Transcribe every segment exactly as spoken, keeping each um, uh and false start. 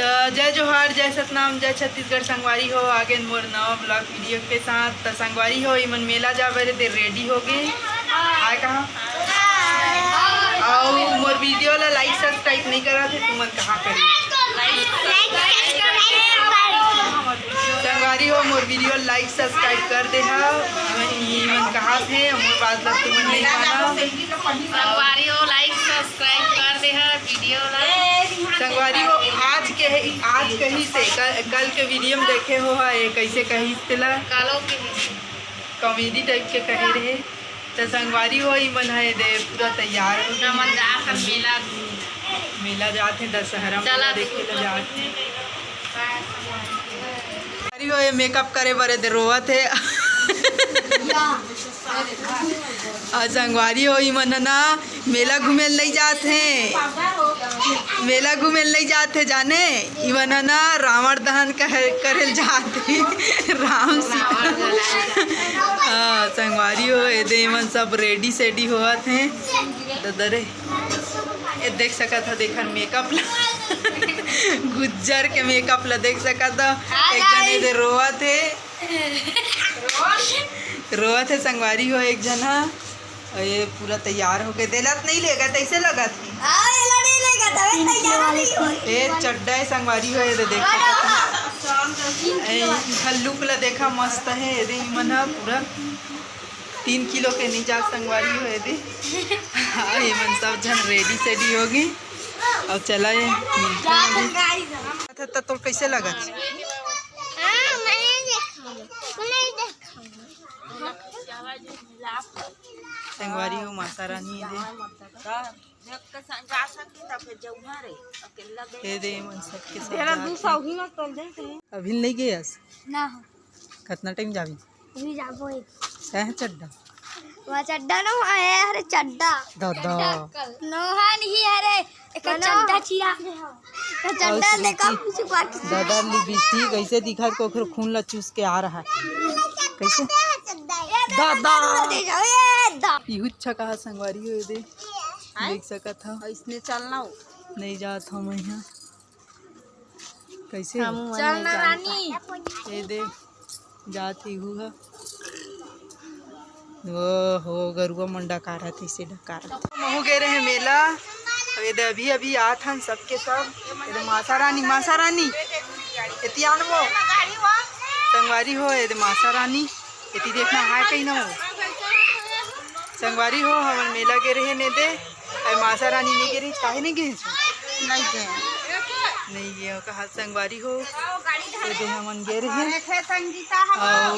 त जय जोहार, जय सतनाम, जय छत्तीसगढ़। संगवारी हो, आगे मोर नवा vlog video के साथ। त संगवारी हो, इमन मेला जाबे रे, ते ready हो गे। हाय कहाँ? अउ मोर video ला like subscribe नहीं करा थे, तुमन कहाँ करी? संगवारी हो, मोर video like subscribe कर दे हा। इमन कहाँ थे, मोर बात ला तुमन नहीं माना। संगवारी हो, like subscribe कर दे हा video ला। संगवारी हो, आज के, आज कही से कल, कल के video में देखे हो हा, ये कैसे कही तेला। कालो के comedy type के कहे रहे। त संगवारी हो, इमन ह एदे पूरा तैयार हो गे। हमन जात हन मेला। मेला जात हे, दशहरा चला मेला देखे ला जात हे। संगवारी हो, ये makeup करे बर एदे रोवत हे। अउ संगवारी हो, इमन ह ना मेला घूमे ल नहीं जात हे, मेला घूमे ल नहीं जात हे जाने, इमन ह ना रावण दहन कहे, करे ल जात हे। राम सीता। हाँ, संगवारी हो, एदे इमन सब ready सेडी होवत हे। ददा रे, ये देख सकत ह, देखन makeup ला, गुज्जर के makeup ला देख सकत ह। एक जन एदे रोवत हे, रोवत हे संगवारी हो एक जन ह। अउ ये पूरा तैयार होके देलत नहीं लेगा, तैसे लगत हे। हाँ, एला नहीं लेगा, तबे तैयार नहीं होई। ए चड्डा हे संगवारी हो, ये दे देखा। ए, इनका look ला देखा, मस्त हे। ये दे इमन ह पूरा तीन किलो के नहीं जा संगवारी हो, ये दे। हाँ, इमन सब जन ready सेडी हो गे। अब चला ये मिलता है अभी। त तोर कैसे लगत? हाँ, मैं नहीं देखा, मैं नहीं देखा। संगवारी हो, माता रानी हे दे। देख के स-, जा सकती त फिर जउहा रे, अकेला गई। ये दे, मन सबके साथ तेरा जात दू सौ हे। ही मत कर दे कहीं। अभी नहीं गए अस? ना हो। कितना time जाबी? अभी जाबो एक। काहे चड्डा? वो चड्डा ना हुआ है, अरे चड्डा। दादा। नोहा नहीं, अरे एक चड्डा चिरा के हो। तो अउ चड्डा देखा, लिपस्टिक, पीछे पार्क। दादा, लिपस्टिक ऐसे दिखत को ओखर खून ला चूस के आ रहा है। कैसे? चड्डा, चड्डा। ये दादा। दे जाओ, ये दा। इहू अच्छा कहा संगवारी हो, ये दे। हैं? देख सकत हव। इसने चलना हो। नहीं जात हव मैं यहाँ। कैसे हो? हम चल नहीं ना जाने रानी। ये दे, जात ही हूँ ह। ओ हो, गरुआ मन डकारत, इसे डकारत। महू गे रहे मेला। अब ये दे अभी अभी आत हन सबके सब। ये दे मासा रानी, मासा रानी। एतियान वो। संगवारी हो, ये दे मासा रानी। एती देखना हाय कहीं ना हो। संगवारी हो, हमन मेला गे रहे ने दे। अरे मासा रानी नहीं गे रही, काहे नहीं गे? नहीं गे। नहीं गे, कहा संगवारी हो। ये दे हमन गे रहे। अरे थे संगीता, हम अउ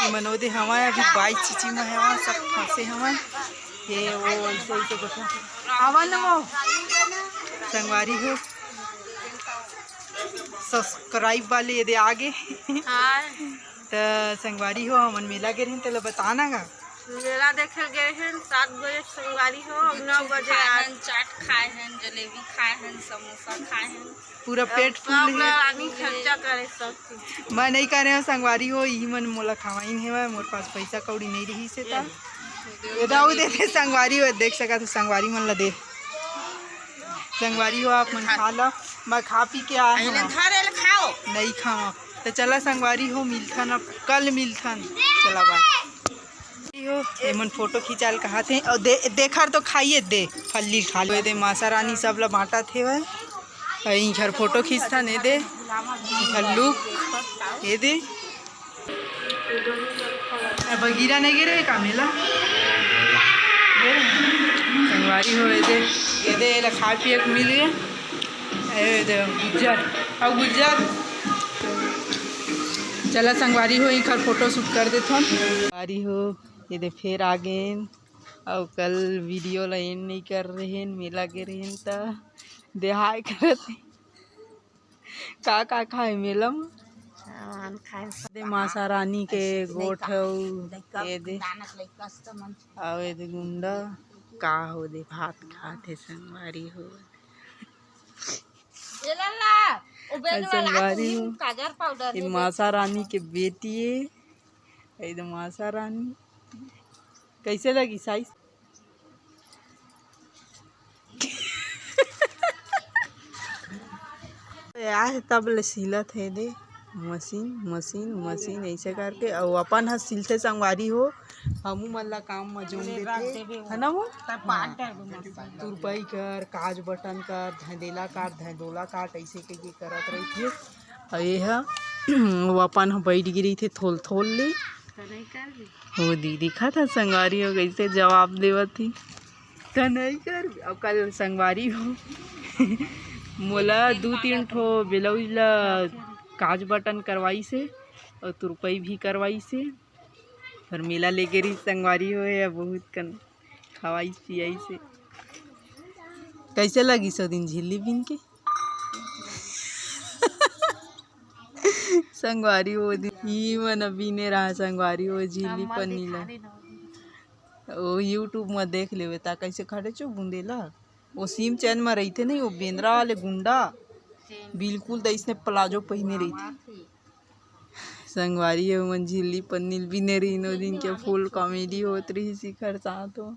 इमन ओ दे हवा अभी बाई चिची में हवा, सब फंसे हवा। ये वो ऐसे ऐसे गोठा। आवा न वो। संगवारी हो। Subscribe वाले ये दे आगे। हाँ। त संगवारी हो, हमन मेला गे रहेन, तेला बताना गा। मेला देखे गे रहेन सात बजे संगवारी हो, अउ नौ बजे खाए आए। हन, चाट खाए हन, जलेबी खाए हन, समोसा खाए हन। पूरा पेट full हे। रानी खर्चा करे सब चीज। मैं नहीं करे हूँ संगवारी हो, इही मन मोला खवाइन हेवय, मोर पास पैसा कौड़ी नहीं रही से त। ये दाऊ देते संगवारी हो, देख सकत हो संगवारी मन ला दे। संगवारी हो, आप मन खा ला, मैं खा पी के आए हूँ। धर ले खाओ। नहीं खावा। त चला संगवारी हो, मिलथन, अब कल मिलथन। चला bye। हो, एमन फोटो खिंचाल कहात हे। अउ दे, देखर तो खाइए दे, फल्ली खा ले। ये दे मासा रानी सब ला बांटत हेवय। अउ इधर फोटो खींचथन, ये दे। इधर look, ये दे। अब बगीरा नहीं गिरे का मेला? संगवारी हो, ये दे, ये दे, ये ला खाए पिए के मिल गए। ए दे गुज्जर, अउ गुज्जर। चला संगवारी हो, इखर फोटो शूट कर देथन। संगवारी हो, ये दे फेर आ गेन। अउ कल वीडियो ला एंड नहीं कर रहेन, मेला गे रहेन त देहाय करत हे। का का खाए मेला म? सामान खाए। दे मासा रानी के गोठ अउ ये दे। अउ ये दे गुंडा का हो दे भात खात हे संगवारी हो। ए लल्ला, ओ बेल अउ वाला संगवारी हो, काजर पाउडर ये दे। मासा रानी के बेटी ए, ये दे मासा रानी। कैसे लगी साइज? आए हे तब ले सिलत हे दे, मशीन मशीन मशीन ऐसे करके। अउ अपन ह सिलथे संगवारी हो, हमू मन ला काम म जोन देथे, है ना वो? तुरपई कर, काज बटन कर, धैंदेला काट, धैंदोला काट, ऐसे कहिके करत रहिथे। अउ ये ह वो अपन ह बैठ गे रहिथे थोल थोल ले। हो दीदी, दिखत ह संगवारी हो कैसे जवाब देवत ही। त नहीं कर, अब कल संगवारी हो मोला दू तीन ठो ब्लाउज ला काज बटन करवाइस हे अउ तुरपई भी करवाइस हे। और मेला लेगे रही संगवारी हो, या बहुत कन खवाइस पियाइस हे। कैसे लगिस ओ दिन झिल्ली बिन के? संगवारी हो दिन ई मन बीने रहा संगवारी हो झिल्ली पन्नी ला। ओ YouTube म देख लेवे ता कैसे खड़े चो बुंदेला। ओ सीम चैन म रहिथे नहीं, ओ बेंदरा वाले गुंडा बिल्कुल त इसने प्लाजो पहिने रहिथे। संगवारी हो मन झिल्ली पन्नी ल बीने रहिन ओ दिन के फुल कॉमेडी होत रहिस इखर साथ हो।